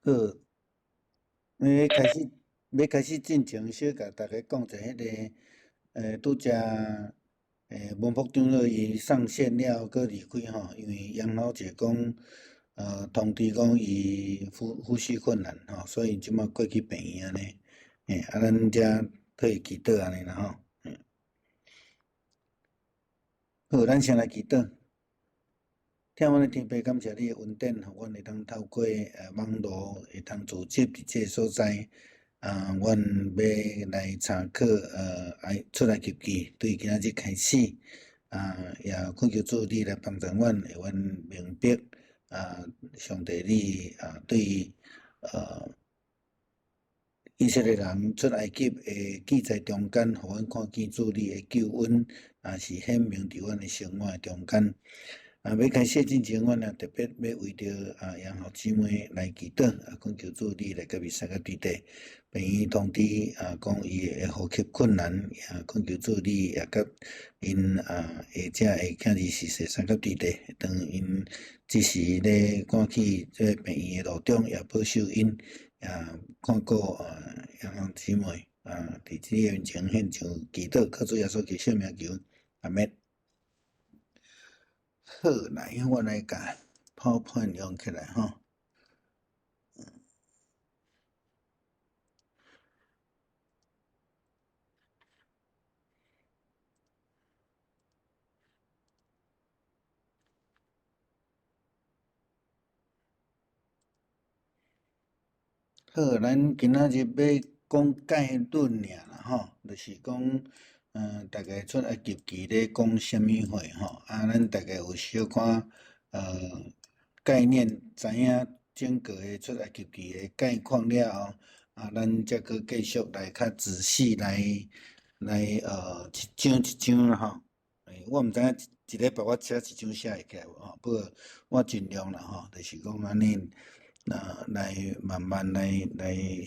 好，欲開始，欲開始進前，小共大家講一下彼个，拄才，文福長老伊上線了，閣離開吼，因為楊小姐講，通知講伊呼吸困難吼，所以這馬過去病院按呢，啊，咱遮替伊祈禱按呢啦吼，好，咱先來祈禱。疼阮的天父，感謝你的恩典，予阮會當透過網路會當組織佇這个所在。啊，阮欲來查考出埃及記，對今仔日開始，啊，也懇求主你來幫助阮，會阮明白啊，上帝你啊對以色列人出埃及的記載中間，予阮看見主你的救恩，也是顯明佇阮的生活中間。啊，欲開始進前，阮也特別欲為著啊楊好姊妹來祈禱，啊，懇求主你來佮伊相佮對底。病院通知啊，講伊的呼吸困難，也懇求主你也佮𪜶啊下遮的囝兒婿婿相佮對底。當𪜶這時咧趕去這個病院的路中，也保守𪜶，也看顧啊楊好姊妹啊，佇這個面前獻上祈禱，靠主耶穌基督聖名求，阿們。好，來，我來共 PowerPoint 用起來吼。好，咱今仔日欲講概論爾啦吼，就是講，大概出埃及記咧講啥物貨吼，啊，咱大概有小可概念，知影整個的出埃及記的概況了後，啊，咱才閣繼續來較仔細來一章一章啦吼。我毋知影一禮拜我寫一章寫會起來無吼，不過我盡量啦吼，就是講按呢，來慢慢來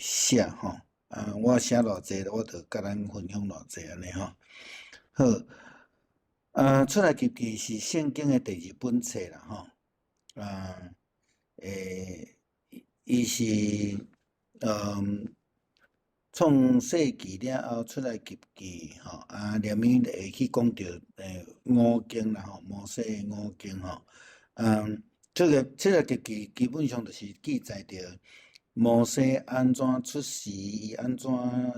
寫吼。啊，我寫偌濟，我就佮咱分享偌濟按呢吼。好，啊，出埃及記是聖經的第二本冊啦吼。啊，伊是創世紀了後出埃及記吼，啊，連綿會去講著五經啦吼，摩西的五經吼。啊，這個出埃及記基本上就是記載著摩西按怎出世，伊按怎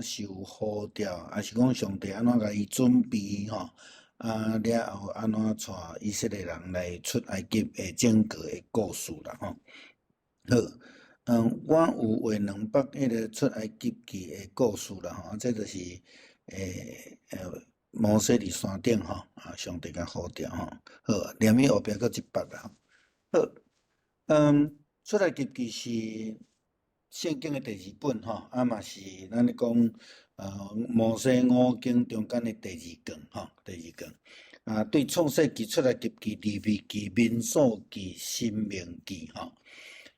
受呼召，抑是講上帝按怎共伊準備吼，啊，了後按怎帶以色列人來出埃及的整個的故事啦吼。好，我有畫兩幅彼个出埃及記的故事啦吼，啊，這就是摩西佇山頂吼，啊，上帝共呼召吼。好，連綿後壁閣一幅啦。好，出埃及記是聖經的第二本吼，啊嘛是咱咧講，摩西五經中間的第二卷吼，第二卷。啊，對創世記、出埃及記、利未記、民數記、申命記吼。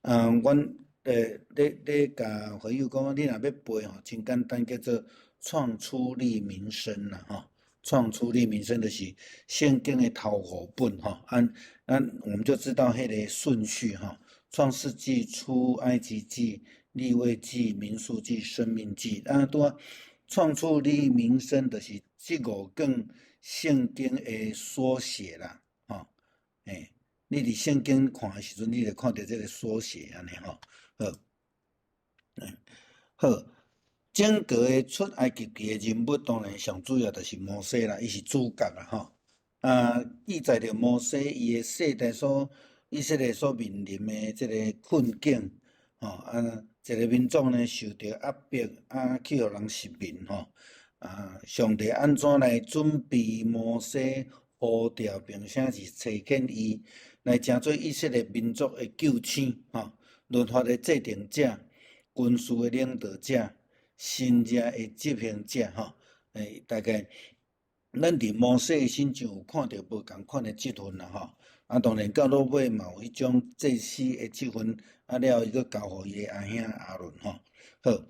啊，阮咧共會友講，你若欲背吼，真簡單，叫做創出利民申啦吼。創出利民申就是聖經的頭五本吼，啊，我們就知道彼個順序吼。創世紀、出埃及記、利未記、民數記、申命記，啊，拄仔創出利民申就是這五卷聖經的縮寫啦，吼，你佇聖經看的時陣，你就看著這個縮寫按呢吼，好，好，整個的出埃及記的人物當然上主要就是摩西啦，伊是主角啦，吼，啊，記載著摩西伊的世代所。以色列所面臨的這个困境，吼，啊，一个民族呢受著壓迫，啊，去予人殖民，吼，啊，上帝按怎來準備摩西呼召，並且是差遣伊來成做以色列民族的救星，吼，律法的制定者、軍事的領導者、神蹟的執行者，吼，大概咱佇摩西的身上有看著無仝款的職份啦，吼。啊，當然到落尾嘛有彼種祭司的職份，啊了後伊閣交予伊的阿兄亞倫吼。好，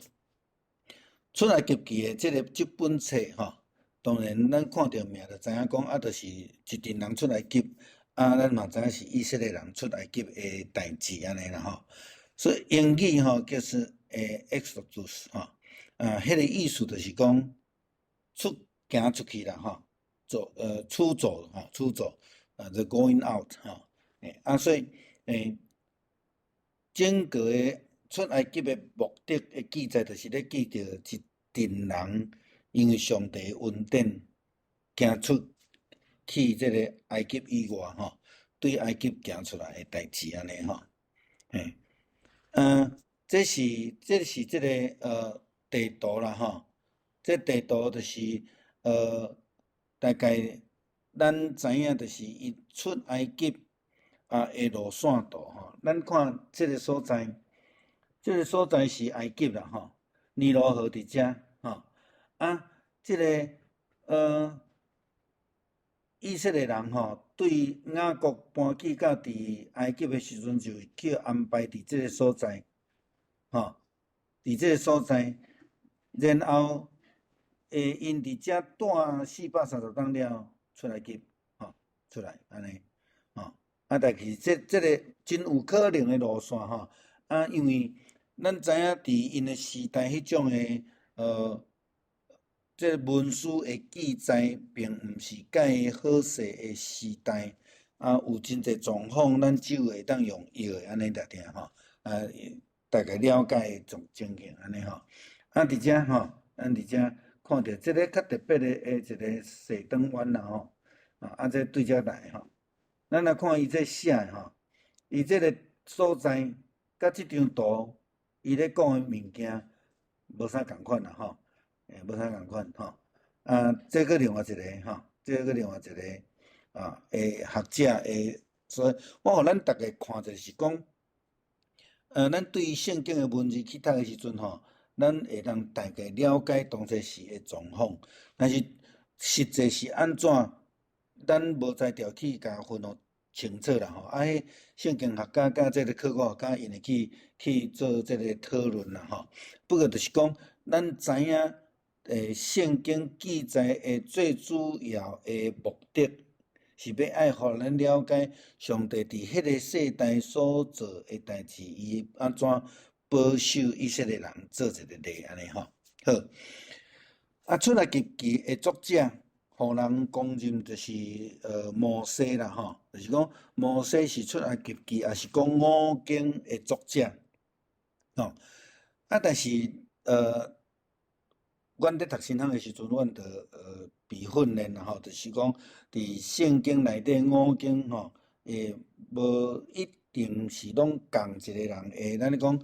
出埃及記的這本冊吼，當然咱看著名就知影講，啊，就是一陣人出埃及，啊，咱嘛知影是以色列人出埃及的代誌按呢啦吼。所以英語吼叫做Exodus 吼，啊，彼个意思就是講行出去啦吼，出走吼，出走，啊，the going out 吼，啊，所以整個的出埃及的目的的記載，就是咧記著一陣人因為上帝恩典行出去這个埃及以外吼，對埃及行出來的代誌按呢吼，這是這个地圖啦吼，這地圖就是大概咱知影就是伊出埃及啊的路線圖吼，咱看這个所在，這个所在是埃及啦吼，尼羅河佇遮吼，啊，這个以色列人吼，對雅各搬去到佇埃及的時陣，就去安排佇這个所在，吼，佇這个所在，然後，𪜶佇遮住430冬了，出埃及，吼，出來按呢，吼，啊，但是這個真有可能的路線吼，啊，因為咱知影佇𪜶的時代，彼種的這文書的記載，並毋是蓋好勢的時代，啊，有真濟狀況，咱只有會當用譯的按呢來聽吼，啊，大概了解種情形按呢吼。啊，佇遮吼，咱佇遮看著這个較特別的一个西頓灣啦吼，啊，這對遮來吼，咱來看伊這寫的吼，伊這个所在佮這張圖，伊咧講的物件無啥仝款啦吼。無啥仝款吼，啊，這閣另外一个吼，這閣另外一个啊，學者的，所以我予咱逐家看者是講，咱對於聖經的文字去讀的時陣吼，咱會當大概了解當時時的狀況，但是實際是按怎，咱無才調去共分予清楚啦吼。啊，彼聖經學家佮這个考古學家𪜶會去做這个討論啦吼。不過就是講，咱知影。聖經記載的最主要的目的，是欲愛予咱了解上帝佇彼个世代所做的代誌，伊按怎保守以色列人做一个例按呢吼。好，啊，出埃及記的作者，予人公認就是摩西啦吼，就是講摩西是出埃及記，抑是講五經的作者，吼。啊，但是阮咧讀神學的時陣，阮就被訓練啦吼，就是講佇聖經內底五經吼，會無一定是攏仝一个人會，咱咧講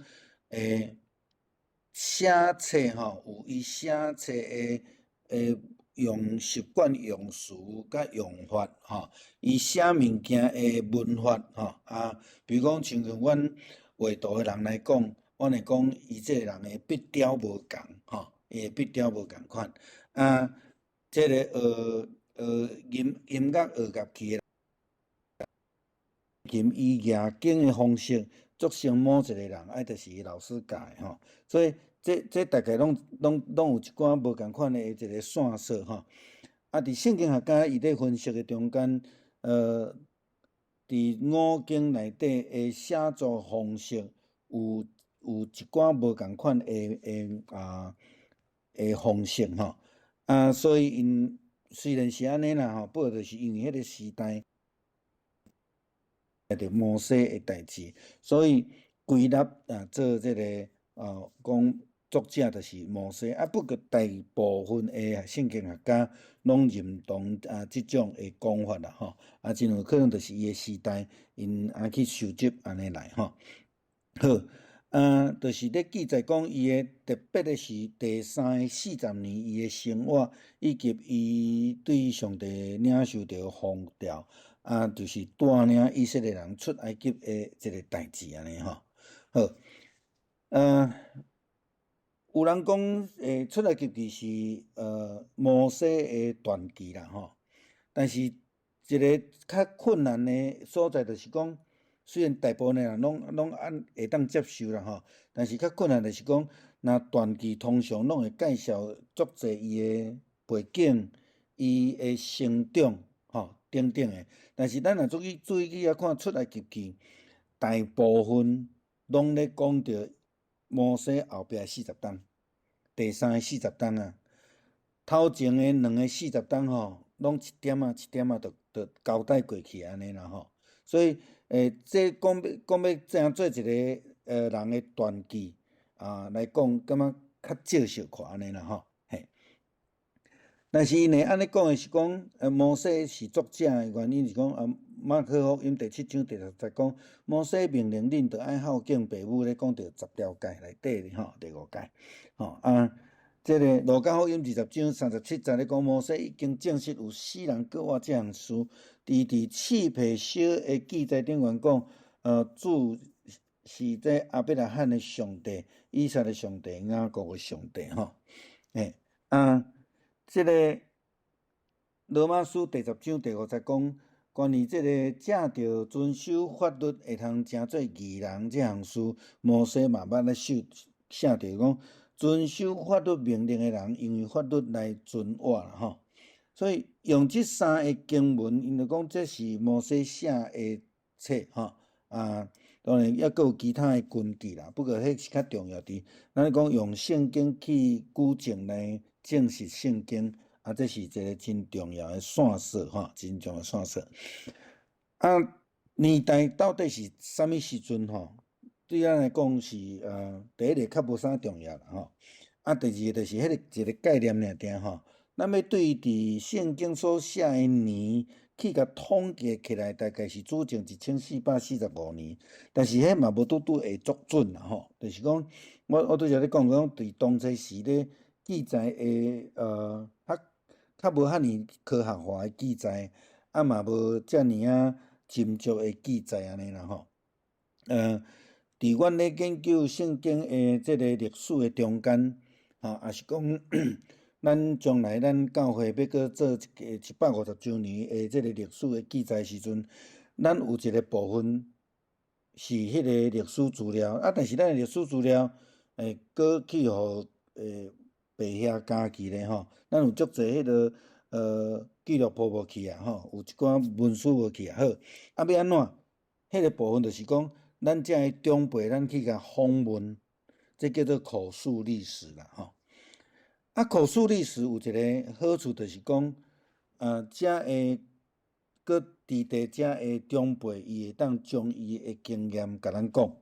寫冊吼，有伊寫冊的用習慣用詞佮用法吼，伊寫物件的文法吼啊，比如講親像阮畫圖的人來講，阮會講伊這个人的筆調無仝吼。伊的筆調無仝款，啊，這个學音樂學樂器的，琴伊夯弓的方式，做成某一个人，愛就是伊老師教的吼，所以這大概攏有一寡無仝款的一个線索吼。啊，佇聖經學家伊咧分析的中間，佇五經內底的寫作方式有一寡無仝款的方式吼，啊，所以𪜶雖然是按呢啦吼，不過就是因為彼个時代，著摩西的代誌，所以歸納啊做這个講作者就是摩西啊。不過大部分的聖經學家攏認同啊這種的講法啦吼，啊，真有可能就是伊的時代，𪜶啊去收集按呢來吼。好。啊，就是咧記載講伊的特別的是第三个四十年伊的生活，以及伊對上帝領受著呼召，啊，就是帶領以色列人出埃及的這个代誌按呢吼。好，有人講出埃及記是摩西的傳記啦吼，但是一个較困難的所在就是講，雖然大部分的人攏按會當接受啦吼，但是較困難就是講，若傳記通常攏會介紹足濟伊的背景、伊的成長吼等等的。但是咱若注意注意去遐看出埃及記，大部分攏咧講著摩西後壁四十冬，第三个四十冬啊。頭前的兩个四十冬吼，攏一點仔一點仔就交代過去按呢啦吼。所以，這講欲怎做一个人的傳記啊來講，感覺較少小可按呢啦吼。嘿。但是𪜶會按呢講的是講，摩西是作者的原因是講，啊，馬可福音第七章第六節講，摩西命令恁著愛孝敬爸母咧，講著十條誡內底吼，第五誡，吼啊，這个路加福音20章37節咧講，摩西已經證實有死人閣活這項事，佇刺皮書的記載頂懸講，主是這亞伯拉罕的上帝、以撒的上帝、雅各的上帝，吼，欸，啊。這个羅馬書第十章第五節講，關於這个藉著遵守法律會通成做義人這項事，摩西嘛捌咧寫寫著講，遵守法律命令的人，因為法律來存活啦吼。所以用這三个經文，𪜶就講這是摩西寫的冊吼啊，當然猶閣有其他的根據啦，不過彼是較重要佇，咱講用聖經去舉證來證實聖經，啊，這是一个真重要的線索吼，真重要的線索。啊，年代到底是啥物時陣吼？對咱來講是第一个較無啥重要啦吼。啊，第二个就是彼个一个概念爾爾吼。咱欲對佇聖經所寫的年去共統計起來，大概是主前1445年，但是彼嘛無拄拄會足準啦吼。就是講，我拄才咧講講，佇當初時咧記載的較無遐爾科學化的記載，啊嘛無遮爾仔斟酌的記載按呢啦吼。佇阮咧研究聖經的這个歷史的中間，吼，也是講咱將來咱教會欲閣做一个150週年的這个歷史的記載時陣，咱有一个部分是彼个歷史資料，啊，但是咱的歷史資料，閣去予白遐加去咧吼，咱有足濟彼个記錄簿無去啊吼，有一寡文書無去啊，好，啊欲按怎？彼个部分就是講，咱遮的長輩，咱去共訪問，這叫做口述歷史啦吼。啊，口述歷史有一个好處，就是講，遮的閣佇地遮的長輩，伊會當將伊的經驗共咱講。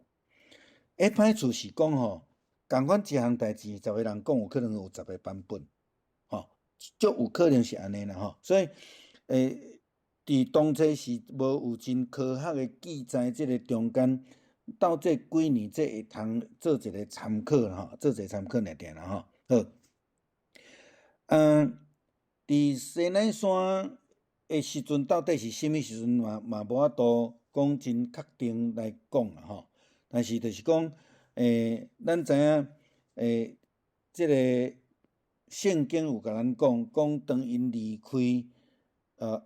欸，歹處是講吼，仝款一項代誌，十个人講，有可能有十個版本，吼，足有可能是按呢啦吼。所以，佇當初是無有真科學的記載，這个中間到這幾年，這會通做一个參考啦吼，做一个參考爾爾啦吼。好，佇西奈山的時陣，到底是啥物時陣嘛無法度講真確定來講啦吼。但是就是講，咱知影，這个聖經有共咱講，講當𪜶離開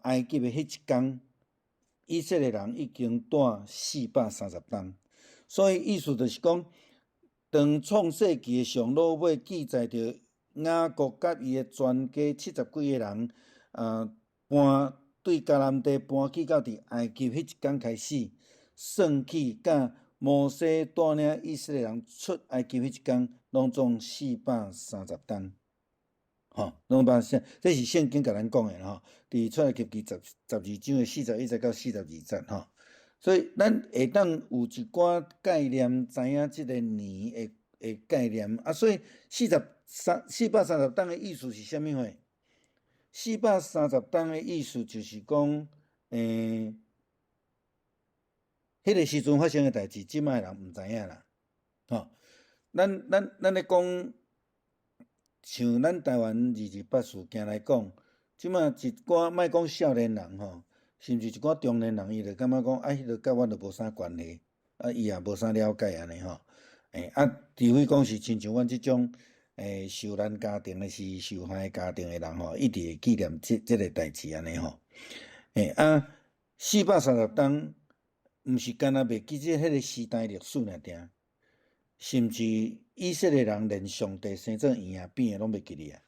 埃及的彼一工，以色列人已經蹛430冬，所以意思就是講，當創世記的上落尾記載著雅各佮伊的全家七十幾个人，搬對迦南地搬去到佇埃及彼一工開始，算起佮摩西帶領以色列人出埃及彼一工，攏總四百三十冬。吼，攏捌聖，這是聖經共咱講的吼，佇出埃及記十二章的41節到42節吼。所以咱會當有一寡概念，知影這个年的概念啊。所以430冬的意思是啥物貨？四百三十冬的意思就是講，彼个時陣發生的代誌，這擺的人毋知影啦。吼，咱咧講，像咱台灣二二八事件來講，這擺一寡莫講少年人吼，甚至一寡中年人，伊就感覺講，啊，彼个佮阮就無啥關係，啊，伊也無啥了解按呢吼。啊，除非講是親像阮這種，受難家庭的是受害家庭的人吼，一直會紀念這个代誌按呢吼。啊，四百三十冬，毋是干焦袂記得彼个時代歷史爾爾，甚至以色列人連上帝生做嬰仔變的攏袂記得啊！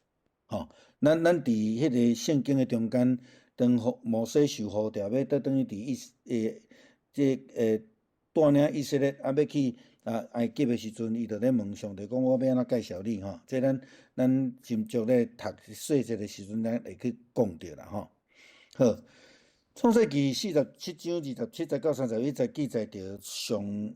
吼，咱佇彼个聖經的中間，當摩西受呼召欲倒轉去佇以，這帶領以色列啊，欲去啊，埃及的時陣，伊就咧問上帝講：我欲按怎介紹你吼？這咱斟酌咧讀細節的時陣，咱會去講著啦吼。好，創世記47章27節到31節記載著上，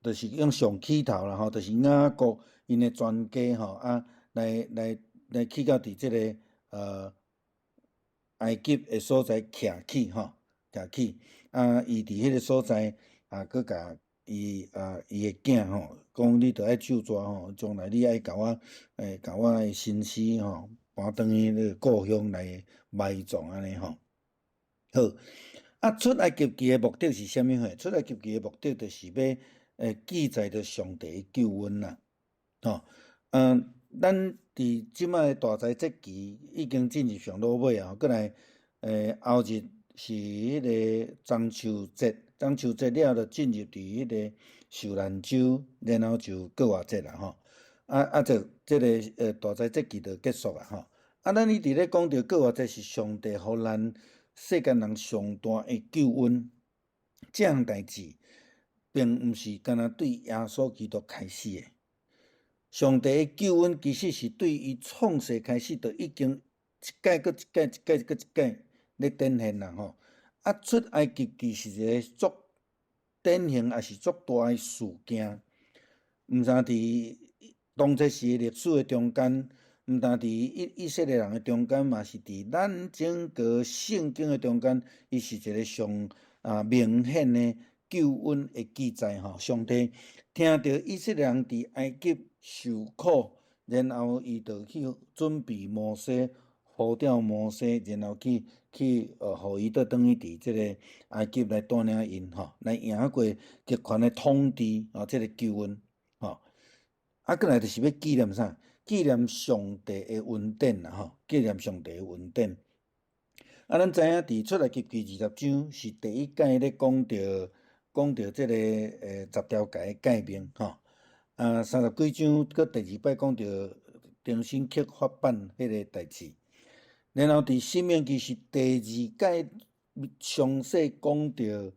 就是用上起頭啦吼，就是雅各𪜶的全家吼啊，來去到佇這个埃及的所在徛起吼，徛起啊，伊佇彼个所在啊，閣共伊的囝吼，講你著愛手逝吼，將來你愛共我共我的身屍吼搬轉去彼個故鄉來埋葬按呢吼。好，啊，出埃及記的目的是啥物貨？出埃及記的目的就是欲記載著上帝的救恩啦，吼，咱佇這擺的大齋節期已經進入上落尾啊，閣來後日是彼个中秋節，中秋節了就進入佇彼个受難週，然後就復活節啦吼。啊，這個大齋節期就結束啊吼。啊，咱一直咧講著復活節是上帝予咱世間人上大的救恩，這項代誌並毋是干焦對耶穌基督開始的。上帝的救恩其實是對伊創世開始就已經一屆閣一屆，一屆閣一屆咧展現啦吼。啊，出埃及記是一个足典型，也是足大的事件。毋但佇當初時歷史的中間，毋但佇以色列人的中間，嘛是佇咱整個聖經的中間，伊是一个上明顯的救恩的記載吼。上帝聽著以色列人佇埃及受苦，然後伊就去準備摩西，呼召摩西，然後去，予伊倒轉去佇這个埃及來帶領𪜶吼，來贏過極權的統治，哦，這个救恩，吼。啊，閣來就是欲紀念啥？紀念上帝的恩典啦，吼！紀念上帝的恩典。啊，咱知影佇出埃及記20章是第一擺咧講著這个十條誡的誡命，吼。啊，三十幾章閣第二擺講著重新刻法版彼个代誌。然後佇申命記是第二擺詳細講著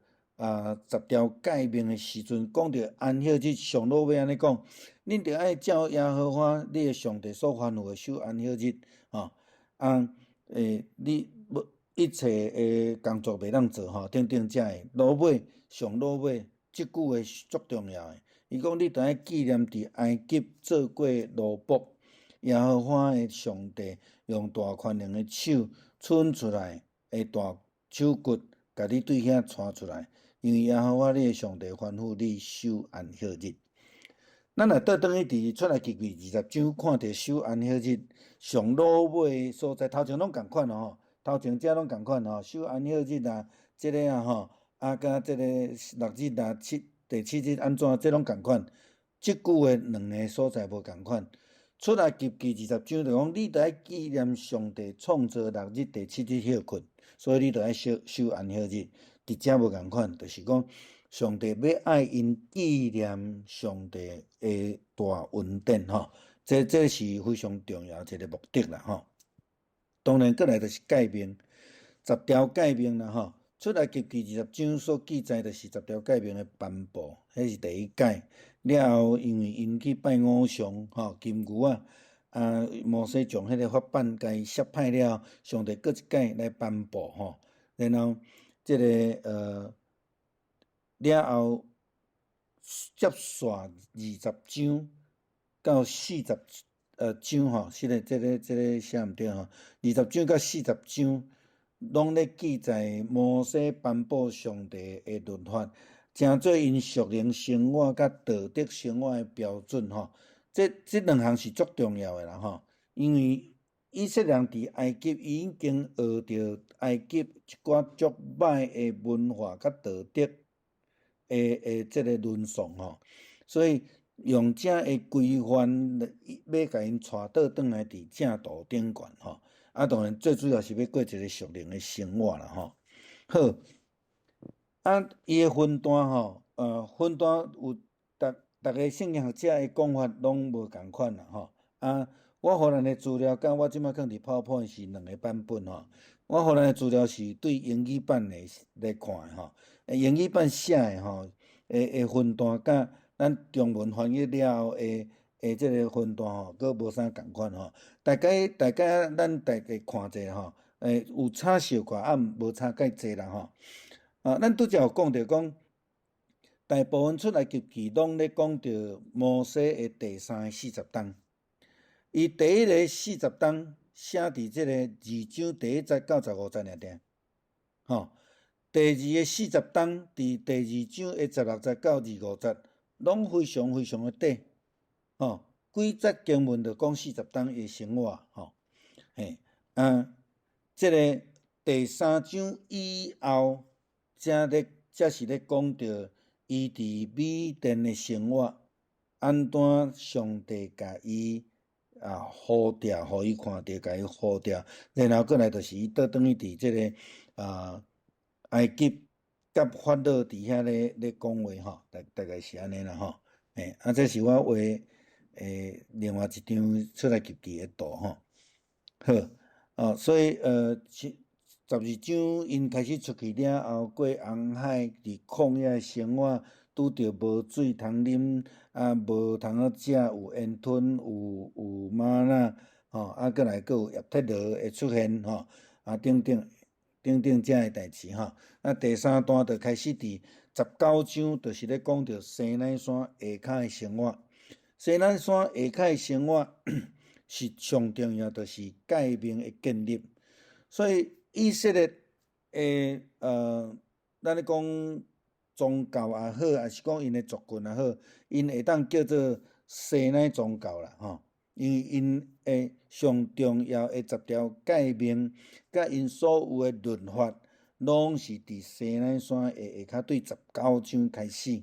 十條誡命的時陣，講著安息日上落尾按呢講，恁著愛照耶和華你的上帝所吩咐的守安息日，吼。啊，你無一切的工作袂當做，吼，等等遮的。落尾上落尾，這句話足重要的。伊講你著愛紀念佇埃及做過奴僕，耶和華的上帝用大權能的手伸出來的大手骨，共你對遐帶出來。因為耶和華你的上帝吩咐你守安息日。咱若倒轉去佇出埃及記二十章，看著守安息日上落尾所在，頭前攏仝款哦，頭前遮攏仝款吼，守安息日啊，這个啊吼，啊佮這个六日啊第七日按怎，這攏仝款。這句話兩个所在無仝款。出埃及記二十章就講，你著愛紀念上帝創造六日第七日歇睏，所以你著愛守安息日。佇遮無仝款，就是講上帝欲愛𪜶紀念上帝的大恩典吼，這是非常重要一个目的啦吼。當然，閣來就是誡命，十條誡命啦吼。出埃及記二十章所記載就是十條誡命的頒布，彼是第一擺。了後，因為𪜶去拜偶像吼，金牛仔，啊，摩西將彼个法版共伊寫歹了，上帝閣一擺來頒布吼，然後這个了後接續二十章到四十章吼，是个這個寫毋對吼，二十章到四十章攏咧記載摩西頒布上帝的律法，成做𪜶屬靈生活佮道德生活的標準吼。這兩項是足重要的啦吼，因為以色列人佇埃及已經學著埃及一寡足歹的文化佮道德的這个論述吼，所以用這个規範欲共𪜶帶倒轉來佇正道頂懸吼。啊，當然最主要是欲過一个屬靈的生活啦吼。好，啊，伊的分段吼，分段有逐逐个聖經學者的講法攏無仝款啦吼。啊，我予咱的資料，佮我這擺囥佇 PowerPoint 是兩个版本吼。我予咱的資料是對英語版的來看的吼，英語版寫的吼，的分段佮咱中文翻譯了後的這个分段吼，閣無啥仝款吼。大概大概咱大家看者吼，有差小可，啊無差介濟啦吼。啊，咱拄才有講著講，大部分出埃及記攏咧講著摩西的第三个四十冬。伊第一个四十冬寫佇這个二章第一節到十五節爾爾，吼。第二个四十冬佇第二章的十六節到二五節，攏非常非常的短，吼。幾節經文就講四十冬的生活，吼。嘿，啊，這个第三章以後，才咧才是咧講著伊佇米甸的生活，按怎上帝共伊啊呼召，予伊看著，共伊呼召，然後過來就是伊倒轉去佇這个啊埃及佮法老佇遐咧咧講話吼，大大概是按呢啦吼。嘿，啊，這是我畫另外一張出埃及記的圖吼。好，哦，所以十二章𪜶開始出去了後，過紅海佇曠野的生活，拄著無水通啉，啊，無通好食，有煙吞，有有嗎哪，吼，啊，過來閣有葉忒羅會出現，吼，啊，等等等等這个代誌吼。啊，第三段就開始佇十九章，就是咧講著西奈山下跤的生活。西奈山下跤的生活是上重要，就是誡命的建立。所以以色列的咱咧講宗教也好，抑是講𪜶的族群也好，𪜶會當叫做西奈宗教啦，吼。因為𪜶的上重要的十條誡命，佮𪜶所有的律法，攏是佇西奈山的下跤，對十九章開始，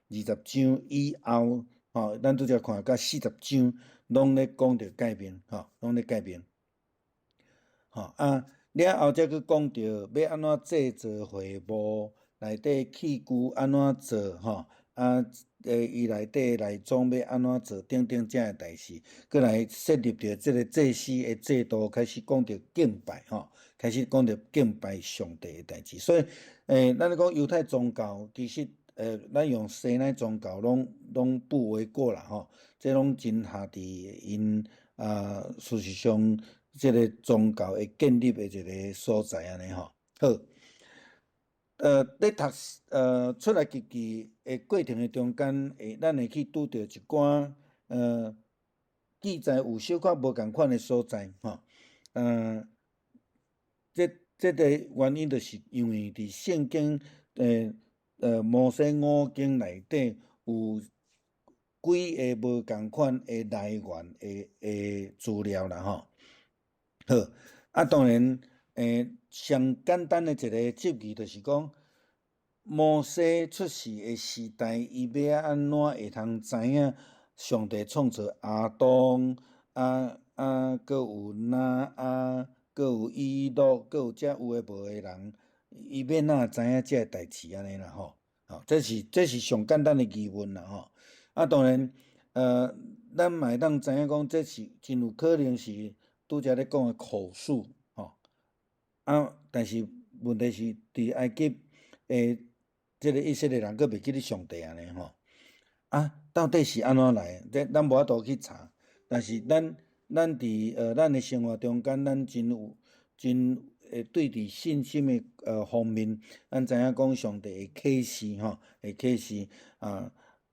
二十章以後，吼，咱拄才看到四十章，攏咧講著誡命，吼，攏咧誡命。吼啊，了後才閣講著欲按怎製造會幕，內底器具按怎做，吼，啊，伊內底內裝欲按怎做，等等這个代誌，閣來設立著這个祭司的制度，開始講著敬拜，吼，開始講著敬拜上帝的代誌。所以，咱咧講猶太宗教，其實，咱用西奈宗教攏攏不為過啦，吼，這攏真合佇𪜶啊，事實上，這个宗教的建立的一个所在按呢吼。好，咧讀出埃及記的過程的中間，會咱會去拄著一寡記載有小可無仝款的所在，吼。這這个原因就是因為佇聖經摩西五經內底有幾个無仝款的來源的的資料啦，吼。好，啊，當然，上簡單的一個質疑就是講，摩西出世的時代，伊欲按怎會通知影上帝創造亞當，啊啊，閣有挪亞，閣有以諾，閣有遮有的無的人，伊欲哪會知影這个代誌按呢啦吼？吼，這是這是上簡單的疑問啦吼。啊，當然，咱嘛會當知影講，這是真有可能是拄才咧講的口述，吼。啊，但是問題是，佇埃及的這个以色列人閣袂記得上帝按呢吼。啊，到底是按怎來的？這咱無法度去查。但是咱咱佇咱的生活中間，咱真有真會對佇信心的方面，咱知影講上帝會啟示吼，會啟示啊，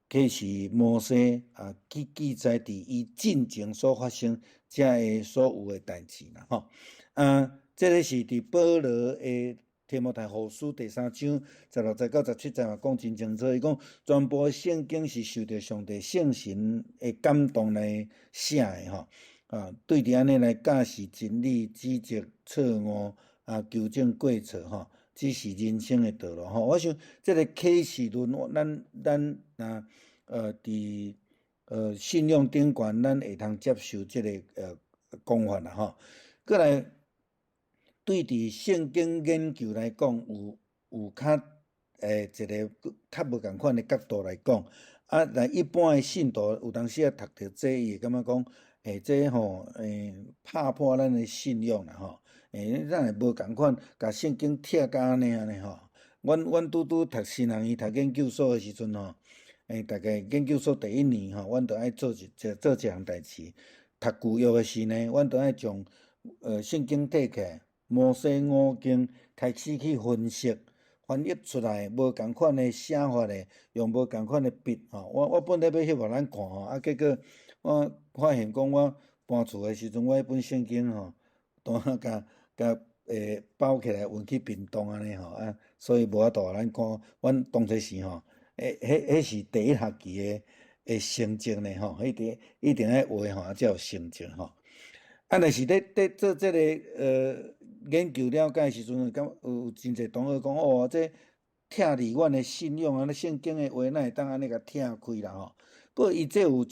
啟示摩西啊，去記載佇伊進前所發生這个所有的代誌啦吼。啊，這个是佇保羅的提摩太後書第三章十六節到十七節嘛講真清楚，伊講全部聖經是受著上帝聖神的感動來寫的吼。啊，對佇按呢來教示真理、指責錯誤、啊糾正過錯吼，指示人生的道路吼。我想這个啟示論，咱咱若佇信仰頂懸，咱會通接受這个講法啦吼。過來對佇聖經研究來講，有有較一个較無仝款的角度來講，啊，但一般的信徒有當時啊讀著這，伊會感覺講，這吼，拍破咱的信仰啦吼，咱會無仝款，共聖經拆甲按呢按呢吼。阮阮拄拄讀神學院、讀研究所的時陣吼，大概研究所第一年吼，阮就愛做一項代誌。讀舊約的時呢，阮就愛將聖經提起來，摩西五經開始去分析、翻譯出來，無仝款的寫法的，用無仝款的筆吼。我本來欲翕予咱看吼，啊，結果我發現講我搬厝的時陣，我彼本聖經吼，當共共包起來運去屏東按呢吼，啊，所以無法度予咱看。阮當初時吼，彼是第一學期的成績呢吼，一定愛畫吼，才有成績吼。啊，若是咧做這个研究了解的時陣，感覺有真濟同學講哦，這拆離阮的信仰啊，聖經的話，哪會當按呢共拆開啦吼？不過伊這有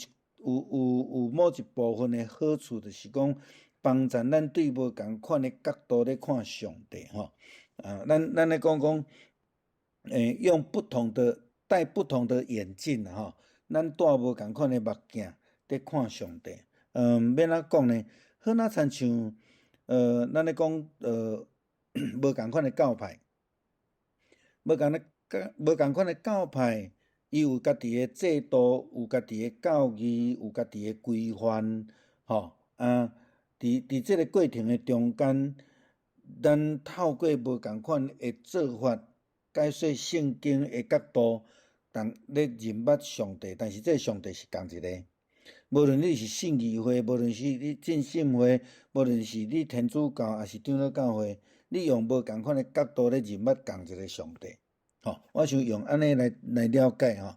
某一部分的好處，就是講幫助咱對無仝款的角度咧看上帝吼。啊，咱咧講講，用不同的戴不同的眼鏡啦吼，咱戴無仝款的目鏡咧看上帝。欲按怎講呢？好若親像，咱咧講，無仝款的教派，無仝款的教派，伊有家己的制度，有家己的教義，有家己的規範，吼啊！佇這个過程的中間，咱透過無仝款的做法，解說聖經的角度，但咧認捌上帝，但是這个上帝是仝一个。無論你是信義會，無論是你浸信會，無論是你天主教，抑是長老教會，你用無仝款的角度咧認捌仝一个上帝，吼，我想用按呢來了解吼。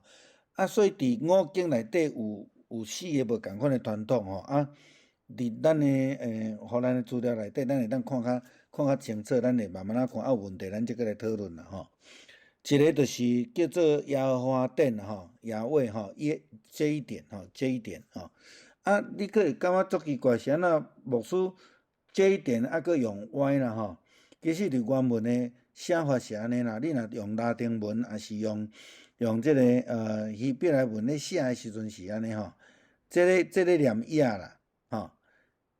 啊，所以佇五經內底有四个無仝款的傳統吼，啊，佇咱的予咱的資料內底，咱會當看較清楚，咱會慢慢仔看，啊有問題咱才閣來討論啦吼。一个就是叫做耶和華典吼，亞威吼，耶這一點吼，這一點吼。啊，你閣會感覺足奇怪，是按怎牧師這一點啊，閣用 Y 啦吼？其實佇原文的寫法是按呢啦，你若用拉丁文，抑是用這个希伯來文咧寫的時陣是按呢吼。這个念亞啦，吼，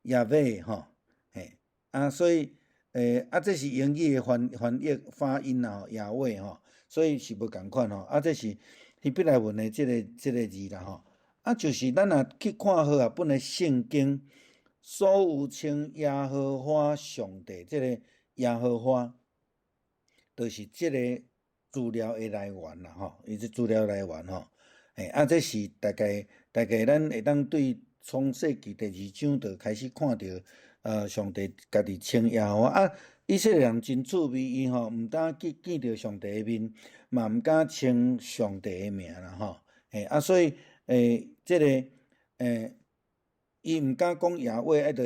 亞威吼，嘿，啊，所以啊，這是英語的翻譯發音啦吼，亞威吼，所以是無仝款吼。啊，這是希伯來文的這个字啦吼。啊，就是咱若去看和合本的聖經，所有稱耶和華上帝，這个耶和華，就是這个資料的來源啦吼，伊這資料來源吼。嘿，啊，這是大概咱會當對創世記第二章就開始看著，上帝家己稱耶和華啊，以色列人真趣味，伊吼毋敢去見著上帝的面，嘛毋敢稱上帝的名啦吼。嘿，啊，所以這个伊毋敢講亞威，愛著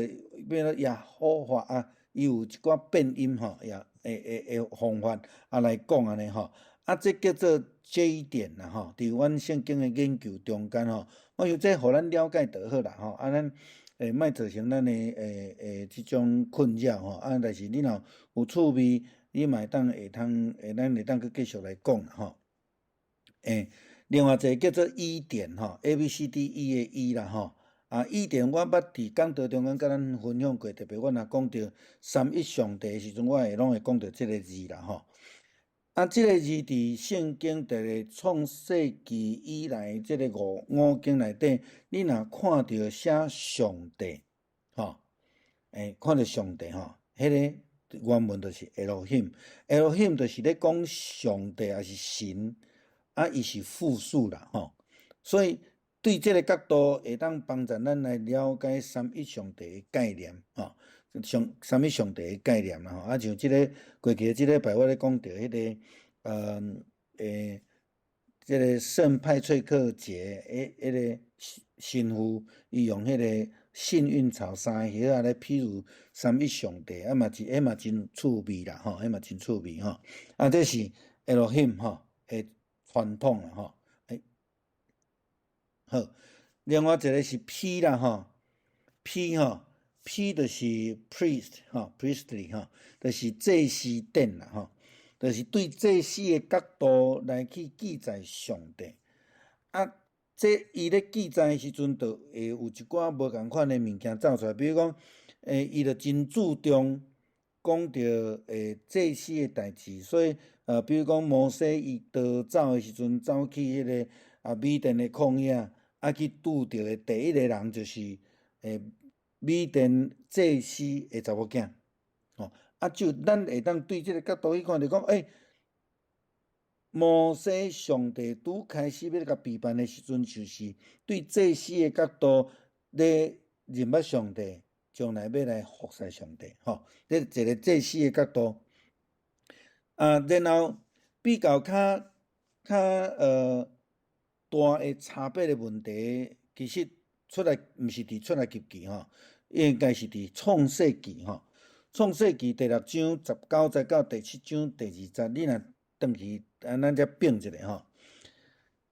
變做耶和華啊，伊有一寡變音吼，也會方法啊來講按呢吼。啊，這叫做 J 典啦吼，佇阮聖經的研究中間吼，我想這予咱了解就好啦吼。啊，咱莫造成咱的這種困擾吼。啊，但是你若有趣味，你嘛會當會咱會當閣繼續來講啦吼。另外一个叫做 E 典吼，A B C D E 的 E 啦吼。啊，E 典我捌佇講道中間佮咱分享過，特別我若講著三一上帝的時陣，我會攏會講著這个字啦吼。啊，這个字佇聖經佇咧創世記以來，這个五經內底，你若看著寫上帝，吼，看著上帝吼，彼个原文就是 Elohim，Elohim 就是咧講上帝抑是神，啊，伊是複數啦，吼，所以對這个角度會當幫助咱來了解三一上帝的概念，吼。上三一上帝的概念啦吼，啊，像這个過去這禮拜我咧講著彼个，這个聖派翠克節，彼个神父，伊用彼个幸運草三个葉仔來譬喻三一上帝，啊嘛真，彼嘛真趣味啦吼，彼嘛真趣味吼。啊，這是 Elohim 吼的傳統啦吼。好，另外一个是 P 啦吼，P 吼。P 就是 priest 吼，priestly 吼，就是祭司典啦吼，就是對祭司的角度來去記載上帝。啊，這伊咧記載的時陣，就會有一寡無仝款的物件走出來，比如講，伊就真注重講著祭司的代誌，所以，比如講摩西伊逃走的時陣，走去彼个米甸的曠野，去拄著的第一个人就是米甸祭司的查某囝，吼，就咱會當對這个角度去看，就講，摩西上帝拄開始欲共備辦的時陣，就是對祭司的角度咧認捌上帝，將來欲來服侍上帝，吼，這一个祭司的角度。然後比較較大的差別的問題，其實出來毋是佇出埃及記吼，應該是佇創世記吼。創世記第六章十九節到第七章第二節，你若轉去，咱遮變一下吼。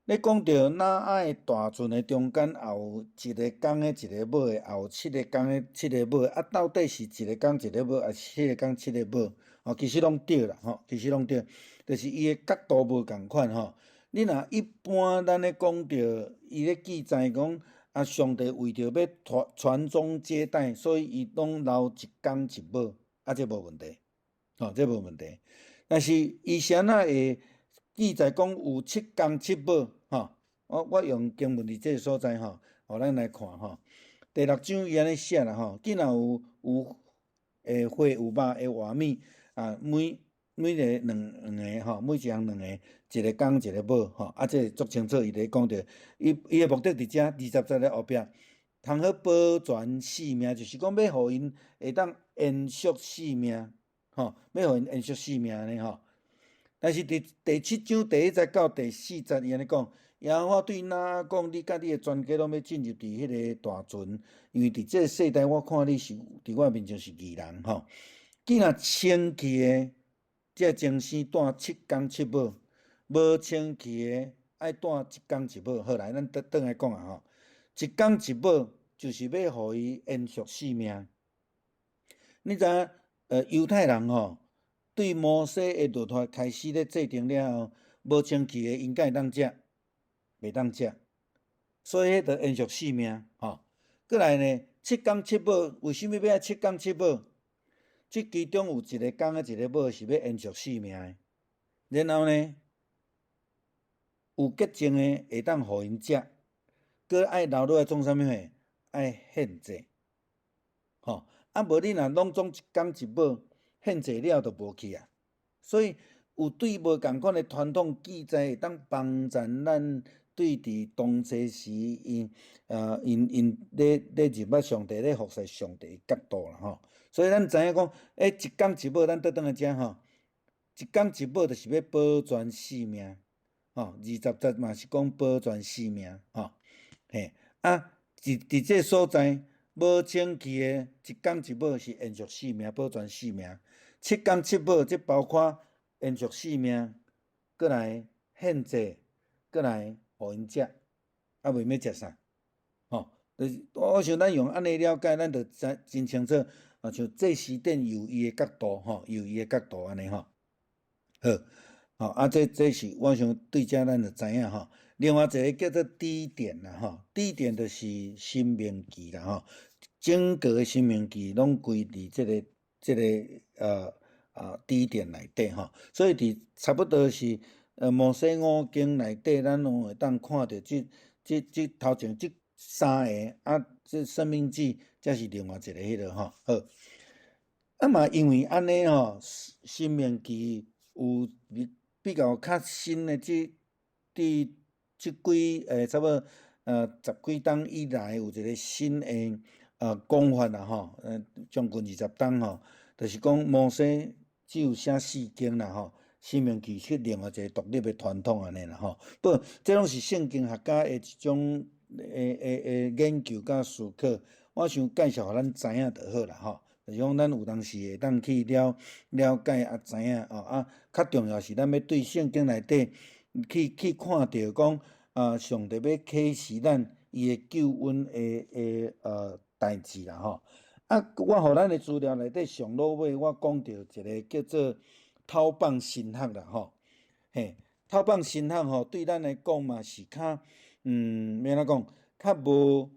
咧講著挪亞的大船的中間，也有一个公的，一个母的，也有七个公的，七个母的。到底是一个公一个母，抑是七个公七个母？哦，其實攏對啦，吼，其實攏對，就是伊的角度無仝款吼。你若一般咱咧講著，伊咧記載講，上帝為著欲傳宗接代，所以伊攏留一公一母，這無問題，吼，這無問題。但是伊啥若會記載講有七公七母，吼？我用經文佇這个所在吼，予咱來看吼。第六章伊按呢寫啦吼，既若有花有肉的活物，每个兩個吼，每一項兩個，一个公一个母吼，這個足清楚，伊咧講著，伊的目的佇遮二十節的後壁，通好保全性命，就是講欲予𪜶會當延續性命，吼，欲予𪜶延續性命按呢吼。但是佇第七章第一節到第四節，伊按呢講，耶和華對挪亞講：你佮你的全家攏欲進入佇彼个大船，因為佇這个世代，我看你是佇我面前是義人吼。既若清氣的，這情形帶七公七母；無清氣的，愛帶一公一母。好來，咱轉轉來講啊吼，一公一母就是欲予伊延續性命。你知影？猶太人吼，對摩西的律法開始咧制定了後，無清氣的𪜶敢會當食？袂當食。所以彼就延續性命吼。閣來呢，七公七母，為啥物欲愛七公七母？這其中有一個公的，一個母是欲延續性命的。然後呢，有潔淨的會當予𪜶食，閣愛留落來創啥物貨？愛獻祭，吼！無你若攏總一公一母獻祭了就無去啊。所以有對無仝款的傳統記載，會當幫助咱對佇當初時𪜶咧認捌上帝咧服侍上帝的角度啦吼。所以咱知影講，一公一母，咱倒轉來遮吼，一公一母就是欲保全性命，吼，二十節嘛是講保全性命，吼，嘿，佇這所在無清氣的，一公一母是延續性命，保全性命。七公七母，這包括延續性命，閣來獻祭，閣來予𪜶食，袂欲食啥？吼，就是我想咱用按呢了解，咱就知真清楚。像祭司殿有伊的角度，吼，有伊的角度按呢吼。好，吼，這是我想對遮咱就知影吼。另外一个叫做支典啦，吼，支典就是申命記啦，吼，整個的申命記攏歸佇這個支典內底吼，所以佇差不多是摩西五經內底，咱攏會當看著這頭前這三个，這申命記才是另外一个彼个吼。好，嘛因為按呢吼，申命記有比較較新的這佇這幾差不多十幾冬以來有一個新的講法啦吼，將近二十冬吼，就是講摩西只有寫四經啦吼，申命記是另外一個獨立的傳統按呢啦吼。不，這攏是聖經學家的一種的研究佮思考，我想介紹予咱知影就好啦吼。就是講咱有當時會當去了了解知影哦，較重要是咱欲對聖經內底去看著講上帝欲啟示咱伊的救恩的代誌啦吼。我予咱的資料內底上落尾，我講著一个叫做偷放神學啦吼。嘿，偷放神學吼，對咱來講嘛是較欲按怎講，較無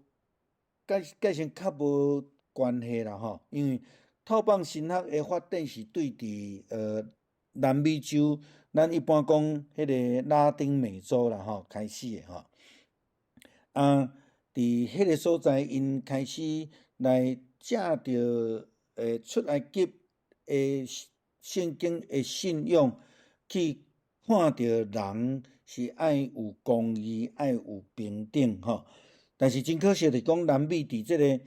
改成較無關係啦吼。因為偷放神學的發展是對佇南美洲咱一般講彼个拉丁美洲啦吼開始的吼。啊，佇彼个所在，𪜶開始來藉著出埃及的聖經的信仰，去看著人是愛有公義，愛有平等吼。但是真可惜，就是講南美佇這个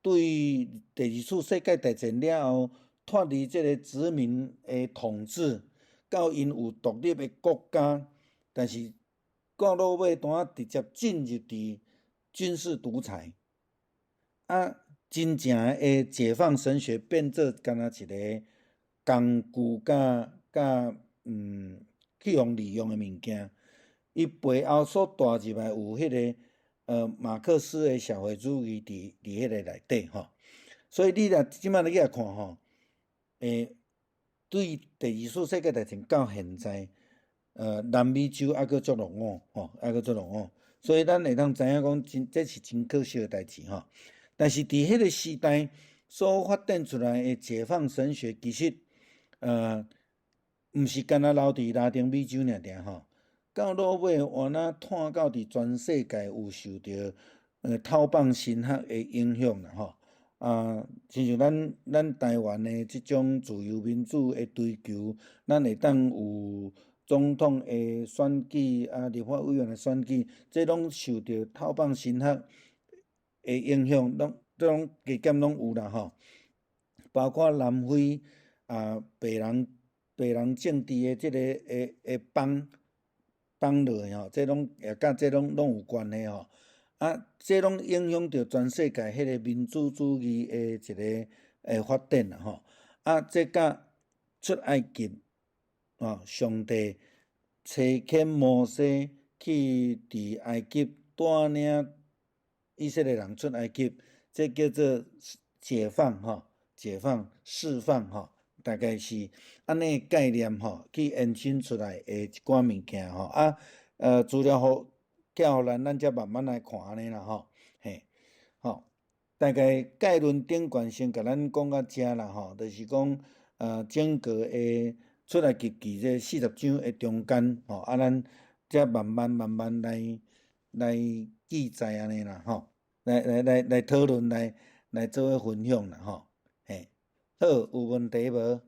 對第二次世界大戰了後，脫離這个殖民的統治，到𪜶有獨立的國家，但是到落尾，拄仔直接進入佇軍事獨裁，啊，真正的解放神學變做敢若一个工具佮佮去予利用的物件。伊背後所帶入來有彼个馬克思的社會主義佇彼个內底吼。所以你若這擺你來看吼，對第二次世界大戰到現在，南美洲猶閣足落伍吼，猶閣足落伍。所以咱會當知影講，真這是真可惜的代誌吼。但是佇彼个時代所發展出來的解放神學，其實毋是干焦留佇拉丁美洲爾爾吼。到落尾，原來湠到佇全世界有受著透放神學的影響啦吼。啊，親像咱台灣的這種自由民主的追求，咱會當有總統的選舉啊，立法委員的選舉，這攏受著透放神學的影響，攏這攏加減攏有啦吼。包括南非啊，白人政治的這个會幫放落去吼，這攏也佮這攏攏有關係吼。啊，這攏影響著全世界彼个民主主義的一个發展啦吼。啊，這佮出埃及，吼，上帝差遣摩西去佇埃及帶領以色列人出埃及，這叫做解放吼，解放、釋放吼，大概是按呢概念吼，去延伸出來的一寡物件吼。啊，資料予寄予咱，咱才慢慢來看按呢啦吼。嘿，吼，大概概論頂懸先共咱講到遮啦吼，就是講，整個的出埃及記這40章的中間吼，啊，咱才慢慢慢慢來記載按呢啦吼，來討論，來做伙分享啦吼，嘿，好，有問題無？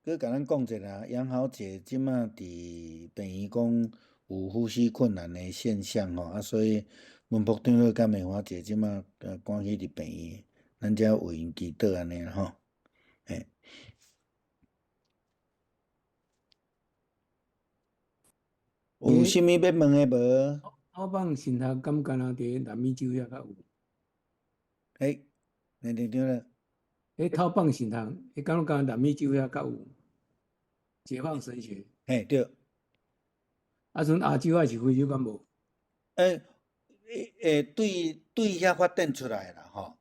閣共咱講一下，楊豪姐這馬佇病院講有呼吸困難的現象吼，啊，所以文福長老佮美華姐這馬趕去佇病院，咱才為𪜶祈禱按呢吼，嘿。有啥物欲問的無？透放神學敢干焦佇南美洲遐較有？嘿，哪長了？彼透放神學，彼敢若干焦南美洲遐較有？解放神學。嘿，對。啊，陣亞洲還是非洲敢無？對遐發展出來啦，吼。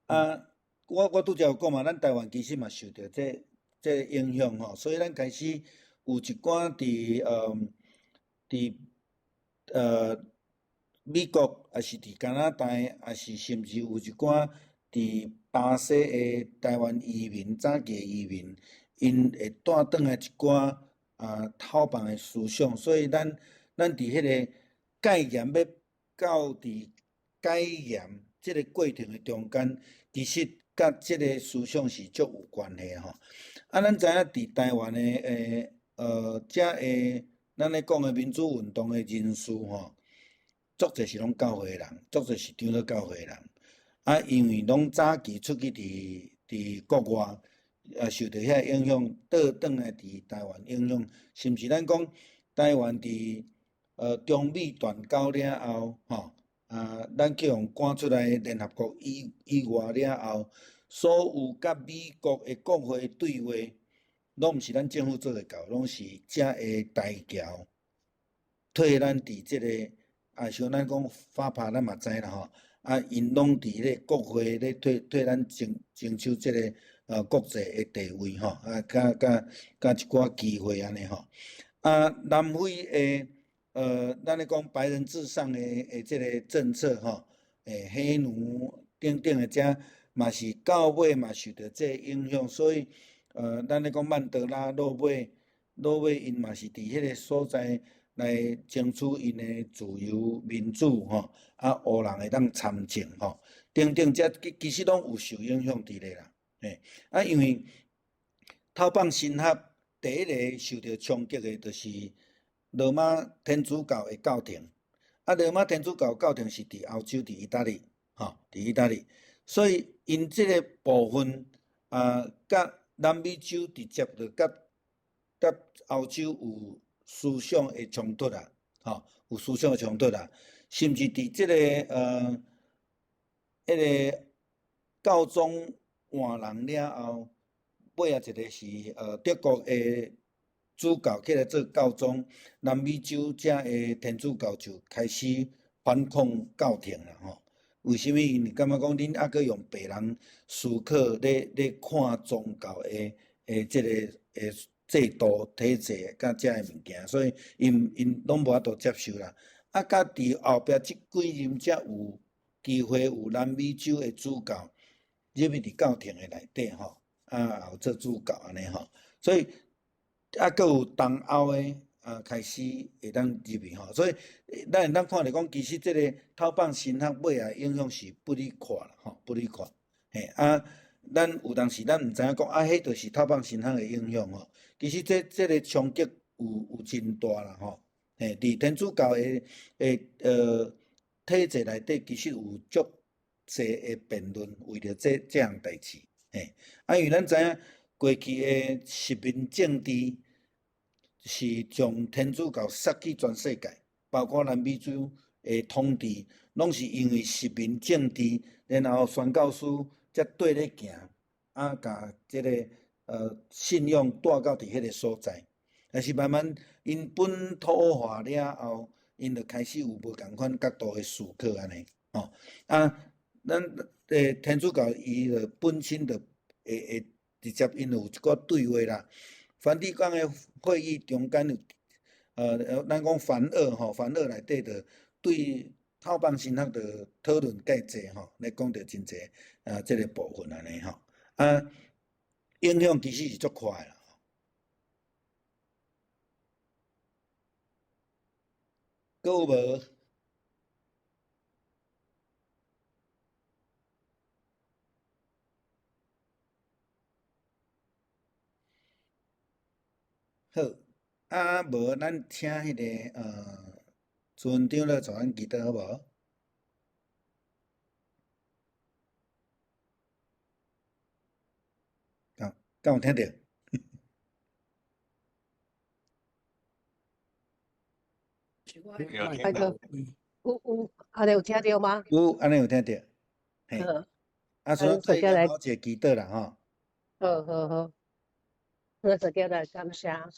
啊，我拄才有講嘛，咱台灣其實嘛受著這影響吼，所以咱開始有一寡佇美國，抑是佇加拿大，抑是甚至有一寡佇巴西的台灣移民，早期的移民，𪜶會帶轉來一寡透放的思想，所以咱佇彼个戒嚴欲到佇解嚴這个過程的中間，其實佮這个思想是足有關係吼。啊，咱知影佇台灣的遮的咱咧講的民主運動的人士吼，足濟是攏教會的人，足濟是長老教會的人。啊，因為攏早期出去佇國外，受著遐影響，倒轉來佇台灣影響，甚至咱講台灣佇中美斷交了後，吼，啊，咱去予趕出來聯合國以外了後，所有佮美國的國會對話，攏毋是咱政府做會到，攏是遮的台僑替咱佇這個，啊，像咱講FAPA，咱嘛知啦吼，啊，𪜶攏佇咧國會咧替咱爭取這个國際的地位吼，啊，佮一寡機會按呢吼。啊，南非的咱咧講白人至上的這个政策吼，黑奴等等的這嘛是到尾嘛受著這个影響，所以咱咧講曼德拉落尾落尾，𪜶嘛是佇彼个所在來爭取𪜶的自由民主吼，啊，黑人會當參政吼，等等，這其實攏有受影響佇咧啦，嘿，啊，因為透放神學第一个受著衝擊的，就是羅馬天主教的教廷，啊，羅馬天主教教廷是佇歐洲，佇意大利，吼，佇意大利，所以𪜶這个部分啊，佮南美洲直接就佮歐洲有思想的衝突啦，吼，有思想的衝突啦，甚至佇這个彼个教宗換人了後，尾仔一个是德國的主教起來做教宗，南美洲遮的天主教就開始反抗教廷啦，吼。為啥物？𪜶感覺講恁猶閣用白人思考咧看宗教的這个的制度體制佮遮的物件，所以𪜶攏無法度接受啦。啊，佮佇後壁這幾任才有機會有南美洲的主教入去佇教廷的內底吼，啊，有做主教按呢吼，所以啊，閣有東歐的啊開始會當入去吼，所以咱會當看著講，其實這个透放神學尾仔影響是不離看啦，吼，不離看。嘿，啊，咱有當時咱毋知影講，啊，彼就是透放神學的影響吼。其實這个衝擊有真大啦，吼。嘿，佇天主教的體制內底，其實有足濟的辯論，為著這項代誌。嘿，啊，因為咱知影過去的殖民政治是將天主教殺去全世界，包括南美洲的統治，攏是因為殖民政治，然後宣教師才綴咧行，啊，共這个信仰帶到佇彼个所在。但是慢慢𪜶本土化了後，𪜶就開始有無仝款角度的思考按呢，吼，啊，咱天主教伊就本身就會直接𪜶有一寡對話啦。梵蒂岡的會議中間有，咱講梵二吼，梵二內底就對透放神學就討論蓋濟吼，咧講著真濟啊，這个部分按呢吼，啊，影響其實是足快啦。閣有無？好，啊無咱請彼个村長來帶阮祈禱好無？敢有聽著？大哥，有，按呢有聽著嗎？有，按呢有聽著。嘿，啊，所以做好一个祈禱啦，吼。好好好，我直接來感謝。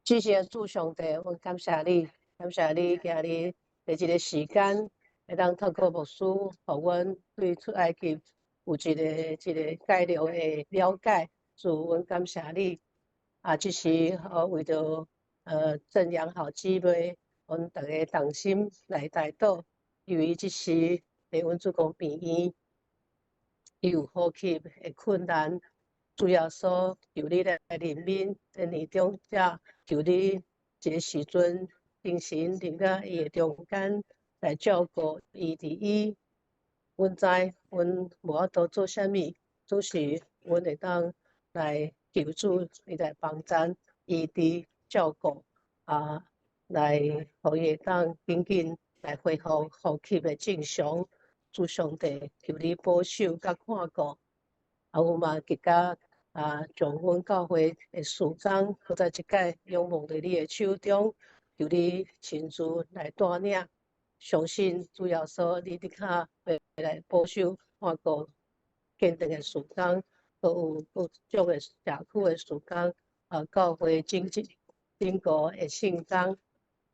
謝謝主上帝，阮感謝你，感謝你今日佇這个時間，會當透過牧師，予阮對出埃及有一個概略的了解。主，阮感謝你。啊，這是為著讚揚好姊妹，阮逐家同心來代禱，因為這時佇阮主公病院，伊有呼吸的困難，主耶穌求你來憐憫，佇年長者求你這个時陣，精神佇甲伊的中間來照顧伊佇伊。阮知阮無法度做啥物，只是阮會當來求主，伊來幫贊醫治照顧啊，來予伊會當緊緊來恢復呼吸的正常。主上帝，求你保守佮看顧，啊，阮嘛極加啊，將阮教會的事工，閣再一擺仰望佇你的手中，求你親自來帶領。相信主耶穌，你的確會來保守看顧見證的事工，閣有各種的社區的事工，啊，教會整個的聖工，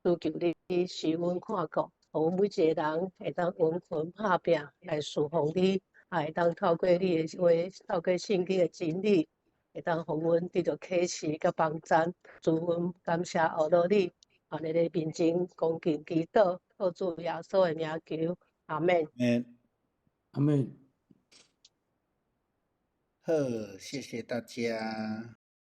都求你賜阮看顧，予阮每一個人會當溫存拍拚來侍奉你，也會當透過你的話，透過聖經的真理，會當予阮得著啟示佮幫贊，主阮感謝阿羅你，按你的面前恭敬祈禱，靠主耶穌的名求，阿們。阿們。好，謝謝大家。